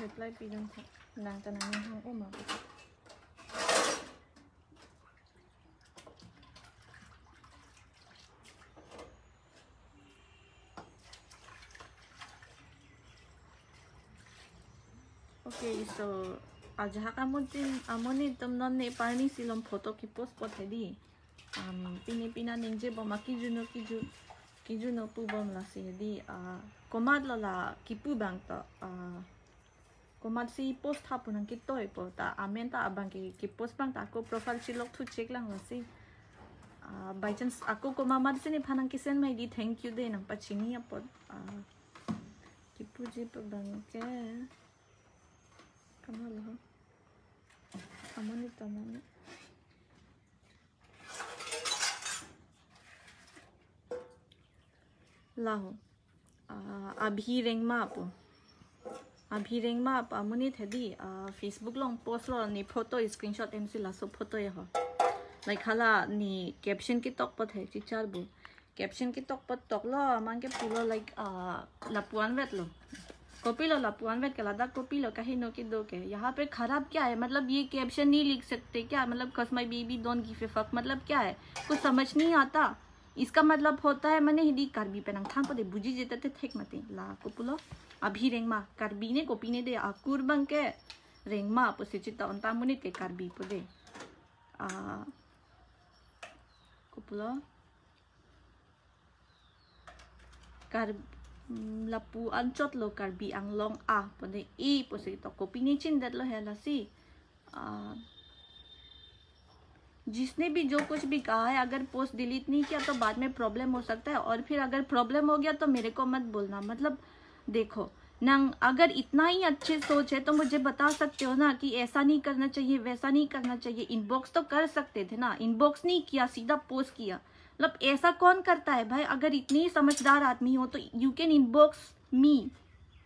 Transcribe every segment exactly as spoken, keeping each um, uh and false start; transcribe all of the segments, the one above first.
Reply pidun tha. Nang ta nangning hang oma. Okay, so ajahak amonit, amonit atum non ne parni silom photo kepost pot hedi. Um, pini pina ningjebom ma kejun-o keju, kejun-o pubom lasi hedi. Ah, komatlo la kipu abang to. Ah, komatsi post tha pu nangketoi po ta amen ta abang ke kepost abang ta ako profile chilok thu check lang lasi. Ah, by chance ako komat si nephan nangkesend ma hedi, thank you de nangpachini apot. Ah, kipuji pa abang ke. Kamalo. Amonit ta amonit. Laho. Ah, Abhi Rengma po. Abhi Rengma po amonit hedi, ah, Facebook along post lo ne photo screenshot M C laso photo ya ho. Like hala ne caption ketok pot he chichar bu. Caption ketok pot toklo, aman ke pulo like, ah, lapu-an vetlo. Kopilo lapu-an vet ke ladak kopilo kaheno kedo ke. यहाँ पे खराब क्या है? मतलब ये caption नहीं लिख सकते क्या? मतलब, "'Cause my baby don't give a fuck." मतलब क्या है? कुछ समझ नहीं आता। इसका मतलब होता है, mane hedi Karbi pen nangthan po de bujije ta te thek mati. La kopulo, Abhi Rengma, Karbi ne kopi ne de, akur abang ke Rengma pusi chita, anta amonit ke Karbi po de. Ah, kopulo. Kar-, mm, lapu anchotlo Karbi Anglong a, pone i pusi to kopi ne chindetlo he lasi. Ah, जिसने भी जो कुछ भी कहा है, अगर post delete नहीं किया तो बाद में प्रॉब्लम हो सकता है, और फिर अगर प्रॉब्लम हो गया तो मेरे को मत बोलना। मतलब देखो, नंग अगर इतना ही अच्छे सोच है तो मुझे बता सकते हो ना कि ऐसा नहीं करना चाहिए, वैसा नहीं करना चाहिए। इनबॉक्स तो कर सकते थे ना, इनबॉक्स नहीं किया, सीधा पोस्ट किया। मतलब ऐसा कौन करता है भाई? अगर इतने ही समझदार आदमी हो तो you can inbox me,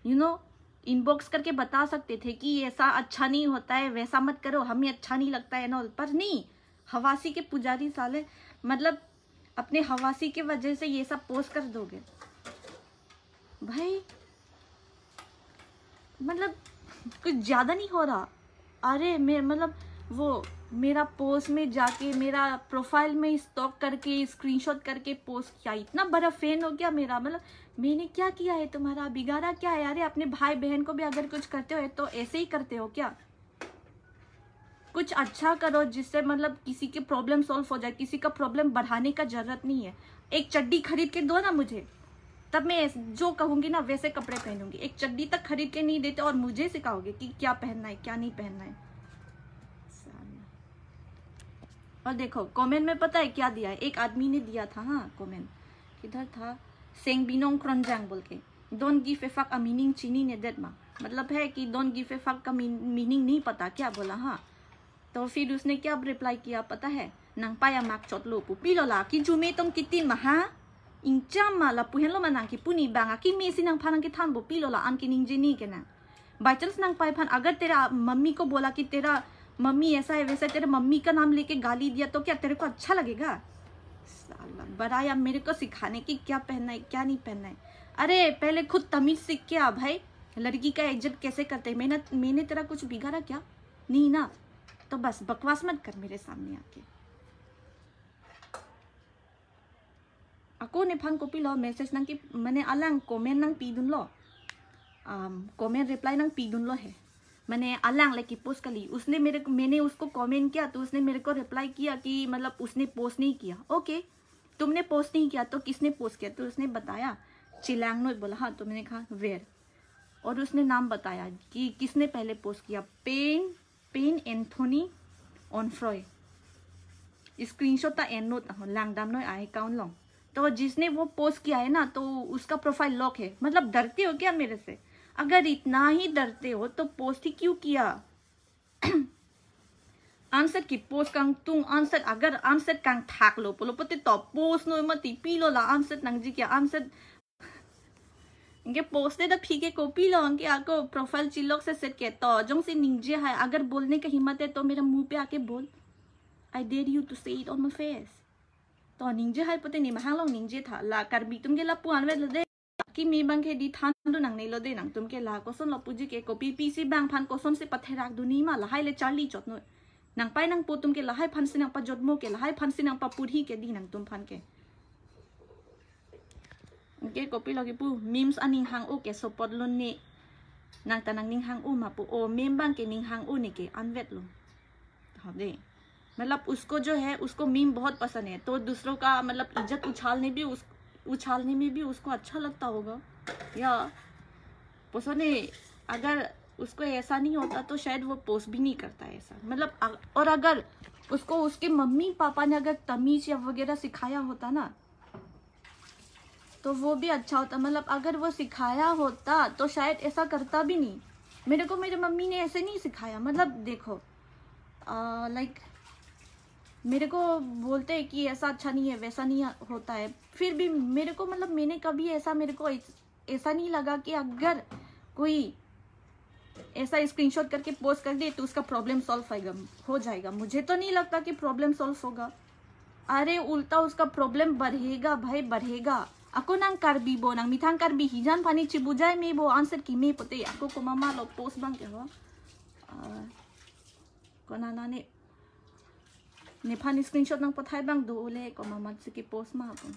you know, inbox करके बता सकते थे कि ऐसा अच्छा नहीं होता है, वैसा मत करो, हमें अच्छा नहीं लगता है ना। पर नहीं, हवासी के पुजारी साले, मतलब अपने हवासी के वजह से ये सब पोस्ट कर दोगे भाई। मतलब कुछ ज्यादा नहीं हो रहा? अरे मैं, मतलब वो मेरा पोस्ट में जाके, मेरा प्रोफाइल में स्टॉक करके, स्क्रीनशॉट करके पोस्ट किया, इतना बड़ा फैन हो गया मेरा। मतलब मैंने क्या किया है तुम्हारा, बिगाड़ा क्या है? अरे अपने भाई बहन को भी अगर कुछ करते हो तो ऐसे ही करते हो क्या? कुछ अच्छा करो जिससे मतलब किसी की प्रॉब्लम सॉल्व हो जाए, किसी का प्रॉब्लम बढ़ाने का जरूरत नहीं है। एक चड्डी खरीद के दो ना मुझे, तब मैं ऐस-, जो कहूंगी ना वैसे कपड़े पहनूंगी। एक चड्डी तक खरीद के नहीं देते और मुझे सिखाओगे कि क्या पहनना है, क्या नहीं पहनना है। साला। और देखो कमेंट में पता है क्या दिया है, एक आदमी ने दिया था, हाँ कमेंट किधर था, Seng Binong Kronjang बोल के, "Don't give a fuck a meaning chininedet ma?" मतलब है कि "Don't give a fuck" का मीनिंग नहीं पता क्या बोला, हाँ। तो फिर उसने क्या रिप्लाई किया पता है? "Nangpei amak chotlo pu." Pilo la, ki jume tong kitin ma ha? Ingcham ma lapu henlo ma nang kipu ni bang, akimi si nangphan nangkethan bo, pilo la an keningje ni ke nang. By chance nangpei aphan अगर तेरा मम्मी को बोला कि "तेरा मम्मी ऐसा है, वैसा है," तेरे मम्मी का नाम लेके गाली दिया तो क्या तेरे को अच्छा लगेगा? साला, बड़ा या मेरे को सिखाने की क्या पहनना है, क्या नहीं पहनना है। अरे पहले खुद तमीज सीख के आ भाई, लड़की का इज्जत कैसे करते हैं। मैंने, मैंने तेरा कुछ बिगाड़ा क्या? नहीं ना, तो बस बकवास मत कर मेरे सामने आके। Ako nephan kopilo message nangke, mane alang comment nangpidunlo, um, comment reply nangpidunlo he. मैंने अलांग ले की पोस्ट कली, उसने मेरे को, मैंने उसको कमेंट किया तो उसने मेरे को रिप्लाई किया कि मतलब उसने पोस्ट नहीं किया। ओके, तुमने पोस्ट नहीं किया तो किसने पोस्ट किया? तो उसने बताया, "Chilangnoi" बोला, हाँ। तो मैंने कहा, "Where?" और उसने नाम बताया कि किसने पहले पोस्ट किया, पेन, पेन एंथोनी ऑनफ्रॉय। स्क्रीनशॉट था एन नोट, हाँ, Langdamnoi account long। तो जिसने वो पोस्ट किया है ना, तो उसका प्रोफाइल लॉक है। मतलब डरते हो क्या मेरे से? अगर इतना ही डरते हो तो पोस्ट ही क्यों किया? Answer ki post kangtung, answer अगर answer kangthaklo pulo pute to post noi mati, pilo la answer nangji kya, answer. Anke post de da phi ke kopilo, anke ako profile chilok se set ke to, jongsi ningje hai, अगर बोलने का हिम्मत है तो मेरा मुंह पे आके बोल। I dare you to say it on my face. To ningje hai pute nemahang long ningje tha, la Karbi atum ke lapu-an vetlo de. Kimi abang ke di than do nangnelo de nangtum ke la kosonlo puji ke kopi pisi abang aphan kosonsi patherak dunji ma lahai le charli chot noi. Nangpai nangpo atum ke lahai aphansi nangpajotmo ke lahai aphansi nangpapurhi ke di nangtum aphan ke. Anke kopilo kipu memes aning hang-o ke support lone. Nang ta nangning hang-o ma pu o meme abang ke ning hang-o ne ke anvet lo. हाँ दे मतलब उसको जो है उसको मीम बहुत पसंद है तो दूसरों का मतलब इज्जत उछालने भी उस उछालने में भी उसको अच्छा लगता होगा या पसंद है। अगर उसको ऐसा नहीं होता तो शायद वो पोस्ट भी नहीं करता ऐसा मतलब अ- और अगर उसको उसके मम्मी पापा ने अगर तमीज या वगैरह सिखाया होता ना तो वो भी अच्छा होता मतलब अगर वो सिखाया होता तो शायद ऐसा करता भी नहीं। मेरे को मेरे मम्मी ने ऐसे नहीं सिखाया मतलब देखो लाइक मेरे को बोलते हैं कि ऐसा अच्छा नहीं है वैसा नहीं होता है फिर भी मेरे को मतलब मैंने कभी ऐसा मेरे को ऐस- ऐसा नहीं लगा कि अगर कोई ऐसा स्क्रीनशॉट करके पोस्ट कर दे तो उसका प्रॉब्लम सॉल्व होगा हो जाएगा। मुझे तो नहीं लगता कि प्रॉब्लम सॉल्व होगा। अरे उल्टा उसका प्रॉब्लम बढ़ेगा भाई बढ़ेगा। Ako nang Karbi bo nang methang Karbi hijan pani chibujai me bo answer keme pote ako komat ma lo post abang ke ho. Ah, konat ne nephan screenshot nangpathai abang do ole komat ma si ke post ma po.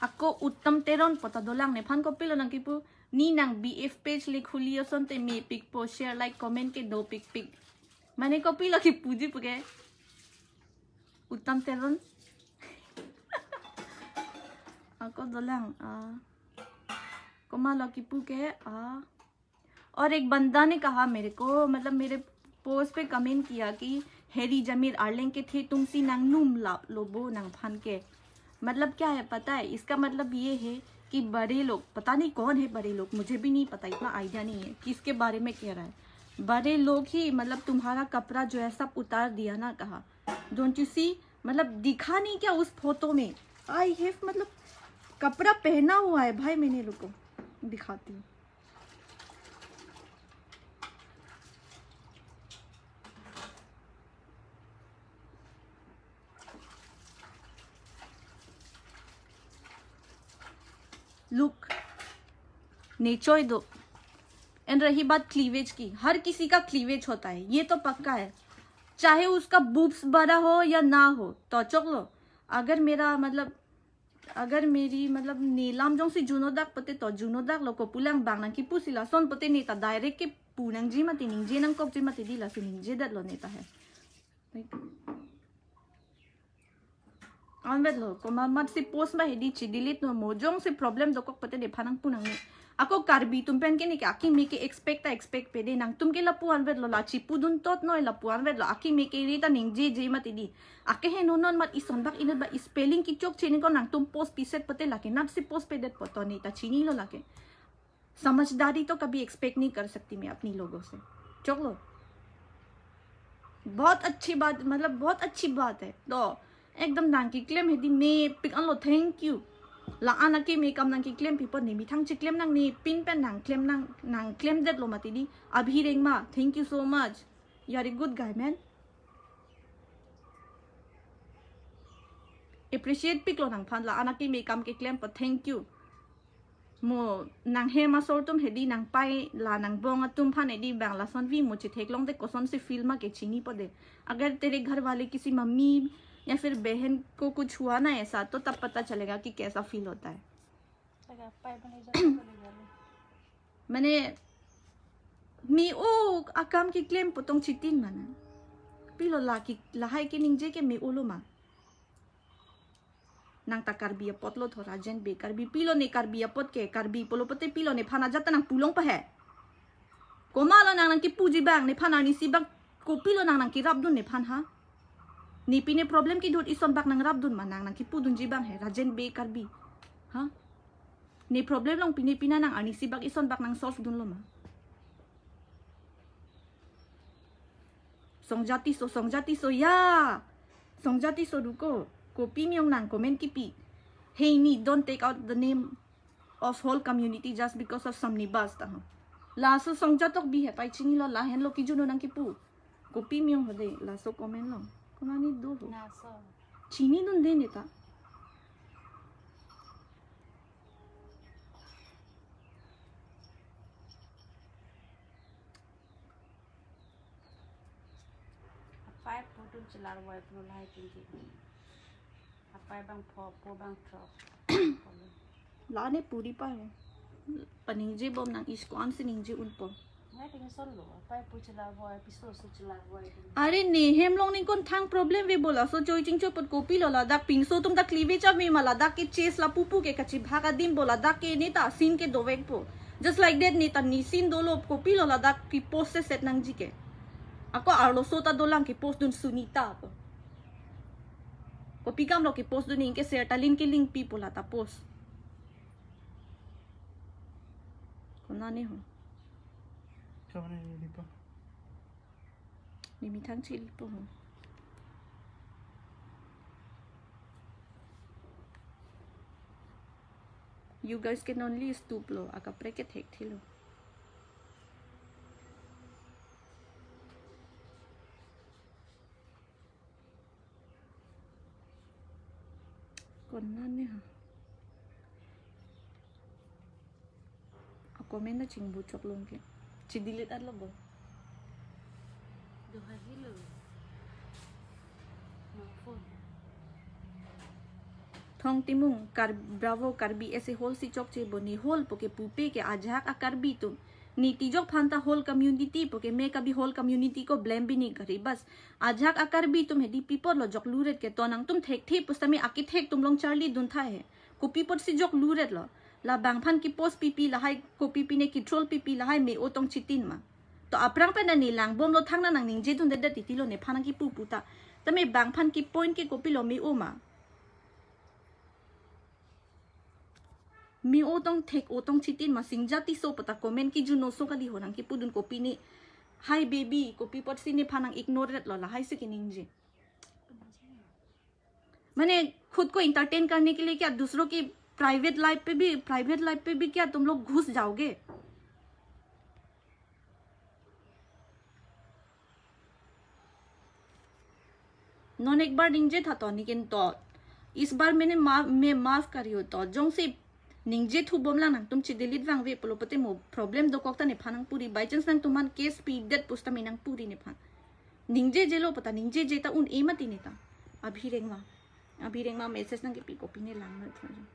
Ako Uttam Teron pu ta dolang nephan kopilo nangkipu ni nang B F page le khuli asonte mepikpo share like comment ke dopikpik. Mane kopilo kipuji puke Uttam Teron. Ako dolang ah komat lo kipu ke ah और एक बंदा ने कहा मेरे को मतलब मेरे पोस्ट पे कमेंट किया कि हेरी जमीर आर्लिंग के थे तुमसी नंगनूम ला लोबो नंगपhan ke। मतलब क्या है पता है इसका मतलब ये है कि बड़े लोग पता नहीं कौन है बड़े लोग मुझे भी नहीं पता इतना आइडिया नहीं है किसके बारे में कह रहा है। बड़े लोग ही मतलब तुम्हारा कपड़ा जो है सब उतार दिया ना कहा। डोंट यू सी मतलब दिखा नहीं क्या उस फोटो में? आई हैव मतलब कपड़ा पहना हुआ है भाई मैंने रुको दिखाती हूँ। लुक नेचोय दो। एंड रही बात क्लीवेज की हर किसी का क्लीवेज होता है ये तो पक्का है। चाहे उसका बूब्स बड़ा हो या ना हो तो चोक लो। अगर मेरा मतलब अगर मेरी मतलब nelam jongsi junodak pate to junodak lo kopulang bang nangkipusi lason pate neta direct ke punangji mati ningje nangkokji mati di lasi ningje dat lo neta hai. Anvet lo komat mat si post ma hedi chi delete no mo jongsi problem dokok pate nephan nangpu nangne. Ako Karbi atum pen ke ne ke akimi ke expect ta expect pe de nangtum ke lapu anvet lo la chipudun tot noi lapu anvet lo akimi ke rita ningjeje mati di. Ake he no non mat ison bak inut ba spelling kichok chini ko nangtum post piset pate lake nat si post pedet poto neta chinilo lake. समझदारी तो कभी एक्सपेक्ट नहीं कर सकती मैं अपनी लोगों से। चोक लो बहुत अच्छी बात मतलब बहुत अच्छी बात है तो एकदम nangkeklem hedi mepik anlo thank you. La-an akimi kam nangkeklem pipo ne methang chiklem nang nepin pen nangklem nang nangklemdet lo mati di Abhi Rengma thank you so much. You are a good guy man. Appreciate piklo nangphan la-an akimi kam keklem po thank you. Mo nanghem asor atum hedi nangpai la nangbong atum phan hedi bang lason vi mo chetheklong de kosonsi feel ma ke chinipo de. अगर तेरे घर वाले किसी मम्मी या फिर बहन को कुछ हुआ ना ऐसा तो तब पता चलेगा कि कैसा फील होता है. Mane me-o akam keklem pu tong chitin mana. Pilo la ki lahai ke ningje ke me-o lo ma. Nang ta Karbi apot lo thora jen be Karbi pilo ne Karbi apot ke Karbi pulo pate pilo nephan ajat ta nangpulong pa he. Komat lo nang nangkipuji bang nephan arnisi bang kopilo nang nangkerapdun nephan ha. Ne pine problem kedo ison bak nangrapdun ma, nang nangkipudunji abang he, Rajen Bey Karbi. Ha? Ne problem along pine pina nang arnisi bak ison bak nangsolvedunlo ma? Songjati so, Songjati so, ya. Songjati so duko. Kopi miyong nang comment kipi. Hey ni, don't take out the name of whole community just because of some nibas ta ho. Laso Songja Tokbi he pai chinilo, lahenlo kijun nangkipu. Kopi miyong hode, laso comment lo. Kona ni do ho. Naso. Chinidunde neta. Apai pudun chelar wai pru lahai tinggi. Apai bang pho, po bang throk. La ne puri pa he. Paningje bom nang, isko-an si ningje unpo. Ngai ting son lo, apai pu chelar wai, piso su chelar wai. Are ne hem along ningkan thang problem ve bo, laso choi chingchoi apot kopilo ladak pinso atum ta klive chame ma, ladak ke chase lapu pu ke kachibhak adim bo, ladak ke neta scene ke dovekpo. Just like that neta nisin dolo, kopilo ladak kepost se set nangji ke. Ako arloso ta dolang kepost dun Sunita ko. Kopi kam lo kepost dun, ingke Sertalin Kilingpi pu lata post. Kona ne ho. Kona ne di pa. Ne methang chili po ho. You guys can only stoop lo, akaprek ke thekthelo. Kona ne ha. A comment na chingbu chok long ke. Chi delete at lo bo. Duha hilo. No phone. Thong Timung, Kar-, bravo, Karbi ese whole si chokche bo, ne whole po ke pupe ke ajahak a Karbi atum. Ne tijok aphan ta whole community po ke, me kabi whole community ko blame bi ne kari bas. Ajahak a Karbi atum hedi pi apot lo jokluret ke, to nangtum thekthe pusitame akethek atum along charlidun tha he. Kopi apot si jokluret lo. La bang aphan kepost pipi lahai, kopi pine ketroll pipi lahai me-o tong chitin ma. To aphrang pen ne langbomlo, thangna nang ningjedundedet titi lo nephan nangkipu puta. Tame bang aphan kepoint ke kopilo, me-o ma. Me-o tong thek-o tong chitin ma, Singja Tisso pu ta comment kijun oso kali ho, nangkipudun kopi ne. Hi baby, kopi apot si nephan nang-ignore-ret lo, lahai si keningje. मैंने खुद को एंटरटेन करने के लिए क्या दूसरों की private life पे भी, प्राइवेट लाइफ पे भी क्या तुम लोग घुस जाओगे? Non ek bar ningje tha to, nikin to. Is bar मैंने मा-, मैं माफ करियो to. Jongsi ningjethu bomlang nangtum chi delete vangve pulo pute mo problem dokok ta nephan nangpuri. By chance nangtum aphan case pidet pusitame nangpuri nephan. Ningjejelo pu ta, ningjeje ta un-e mati neta. Abhi Rengma. Abhi Rengma message nangkepi kopi ne lang na thon.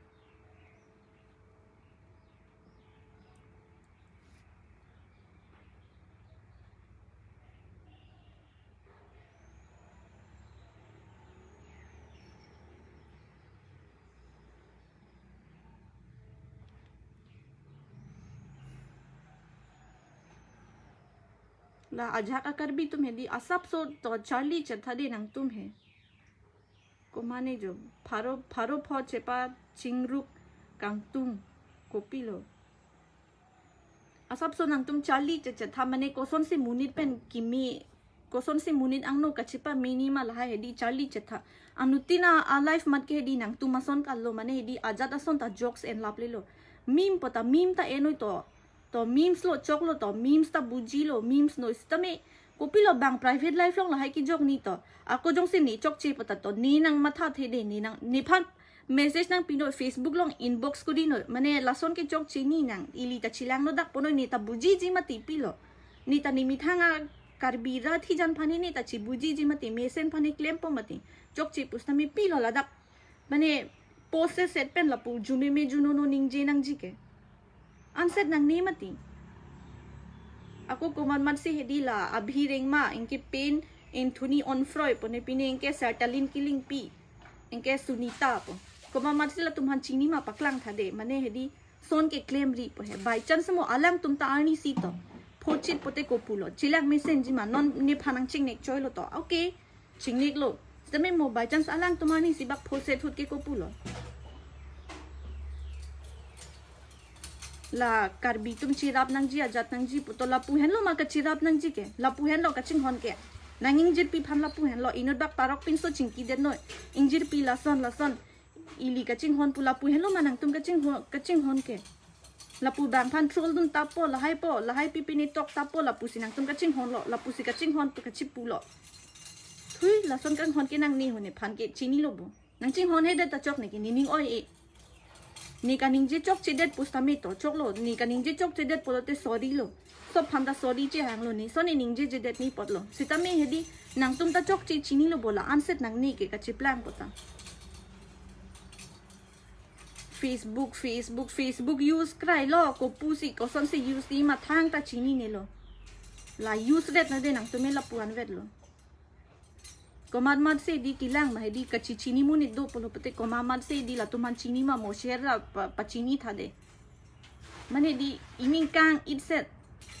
La ajahak a Karbi atum hedi asapso to charli chetha de nangtum he. Komane jo, pharo, pharo pho chepa chingruk kangtung kopilo. Asapso nangtum charli chetha, mane kosonsi monit pen kimi, kosonsi monit angno kachepa mini ma lahai hedi charli chetha. Anuttin a life mat ke hedi nangtum ason kalo, mane hedi ajat ason ta jokes en laplelo. Meme pu ta meme ta enoi to. To memes lo choklo to, memes ta bujilo, memes noi sitame. Kopilo bang private life along lahai kijok ni to. Ako jongsi ne chokche pu ta to, ne nangmathathe de, ne nang, nephan message nangpinoi Facebook along inbox kudinoi. Mane lason ke chokche ni nang, ili ta chelangno dak ponoi, ne ta bujiji mati pilo. Ne ta ne methang a Karbi rat hijan aphan ne ta chibujiji mati, mesen aphan ne klempo mati. Chokche pusitame pilo ladak. Mane post se set pen lapu jumeme junono ningje nangji ke. Anset nangne mati. Ako komat matsi hedi la Abhi Rengma, ingke pen Anthony Onfroy pu ne pine ingke Sertalin Kilingpi, ingke Sunita pu. Komat matsi latum aphan chini ma paklang tha de, mane hedi son ke klemri pu he. By chance mo alangtum ta arnisi to. Phochit pute kopulo. Chilak mesenji ma, non nephan nangchingnek choilo to. Okay. Chingnek lo. Tame mo by chance alangtum arnisi bak phose thut ke kopulo. La Karbi atum chirap nangji, ajat nangji pu to lapu henlo ma kachirap nangji ke. Lapu henlo kachinghon ke. Nang ingjirpi aphan lapu henlo, inut bak parok pinso chingki detnoi. Ingjirpi lason lason. Ili kachinghon pu lapu henlo ma nangtum kachinghon, kachinghon ke. Lapu bang aphan troll dun tappo, lahai po, lahai pi pine tok tappo, lapusi nangtum kachinghonlo, lapusi kachinghon pu kachipulo. Thui, lason kanghon ke nang ne ho nephan ke chinilo bo. Nang chinghon hedet ta chok ne ke, ne ning oi-e. Ne kaningje chokchedet pusitame to choklo, ne kaningje chokchedet pulote sorry lo. Sob aphan ta sorry chehanglo ne, lason ne ningjejedet ne apotlo. Sitame hedi nangtum ta chokche chinilo bo, la-anset nang ne ke kachiplang puta. Facebook, Facebook, Facebook use krailo, kopusi, kosonsi use ti ma thangta chininelo. La use det na de nangtum me lapu anvetlo. Komat mat si di kelang ma hedi kachichini monit do pulo pute komat mat si di latum aphan chini ma mo share ra pa, pachini tha de. Mane di ining kang itset.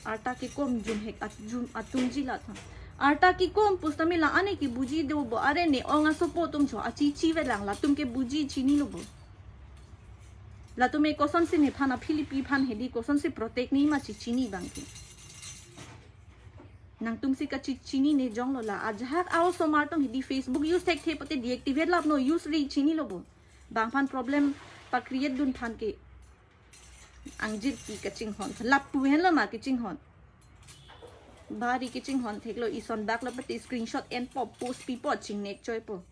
Arta kekom jum hek at jum atum ji la tha. Arta kekom pusitame la-an ne kebuji do bo, are ne ong asopo atum cho achichi velang, latum ke buji chinilo bo. Latum me kosonsi nephan aphilipi aphan hedi kosonsi protect ne ma chichini abang ke. Nangtumsi kachichini ne jonglo la. Ajahak a-osomar atum hedi Facebook use thekthe pute deactivate lapno, use ri chinilo bo. Bang aphan problem pa create dun aphan ke. Ingjirpi kachinghon. Lapu henlo ma kachinghon. Bari kachinghon theklo, ison bak lo pute screenshot enpo, post pipo, chingnek choipo.